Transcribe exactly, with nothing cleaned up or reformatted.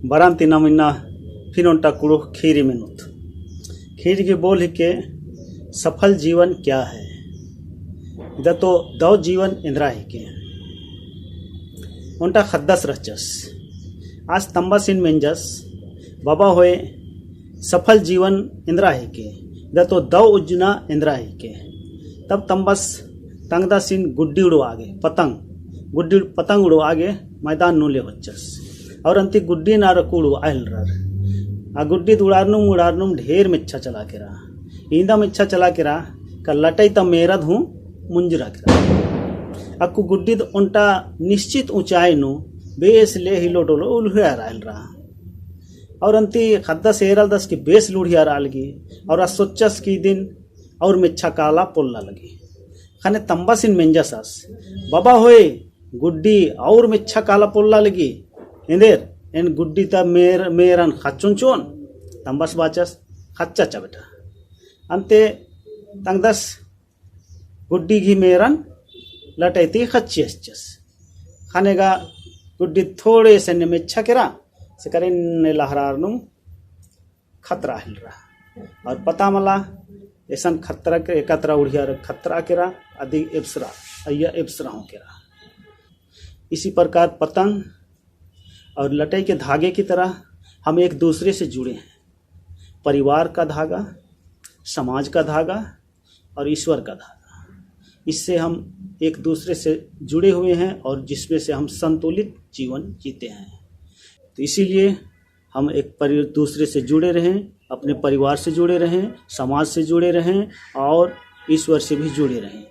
बरान ती नाम इन्ना फिन ओन्टा कुँड़ुख़ ख़ीरी मेनोत। ख़ीरी गही बोल हिके, सफल जीवन क्या है? इदा तो दौ जीवन एन्दरा हिके। ओन्टा ख़द्दस रहचस। आस तम्बासिन मेंजस, बबा होय, सफल जीवन एन्दरा हिके, इदा तो दौ उज्जना एन्दरा हिके। तब तम्बस तंगदासिन गुड्डी उड़वा गे, पतंग, गुड्डी उड़-, पतंग उड़वा गे मैदान नू ले होचस। और अन्ती गुड्डी नार अक्कु उड़वा हेलरर। आ गुड्डी उड़ारनुम उड़ारनुम ढेर मेच्छा चला केरा। इन्दा मेच्छा चला केरा का लटई ता मेरद हूँ मुंजरा केरा। अक्कु गुड्डी ओन्टा निश्चित ऊंचाई नू बेस ले हिलो डोलो उल्हुयारा हेलरा। और अन्ती ख़द्दस एरालदस कि बेस लुढ़ियारा लगी, और आ सोचस कि इदिन और मेच्छा काला पोल्ला लगी। ख़ने तम्बासिन मेंजस आस, बबा होय, गुड्डी और मेच्छा काला पोल्ला लगी। एन्देर, एन गुड्डी ता मेर, मेरन ख़च्चोन चिओन। तम्बस बाचस, ख़च्चा चा बेटा। अन्ते तंगदस गुड्डी गही मेरन लटई ती ख़च्ची हचस। ख़ने गा गुड्डी थोड़े से ने मेच्छा केरा, से करे ने लहरारनुम खतरा हेलरा। और पता मला, एसन खतरा के, एकतरा उड़िया रे खतरा केरा, अदी एबसरा, अइया एबसरा हूँ केरा। इसी प्रकार पतंग और लटई के धागे की तरह हम एक दूसरे से जुड़े हैं। परिवार का धागा, समाज का धागा और ईश्वर का धागा। इससे हम एक दूसरे से जुड़े हुए हैं और जिसमें से हम संतुलित जीवन जीते हैं। तो इसीलिए हम एक परि-, दूसरे से जुड़े रहें, अपने परिवार से जुड़े रहें, समाज से जुड़े रहें और ईश्वर से भी जुड़े रहें।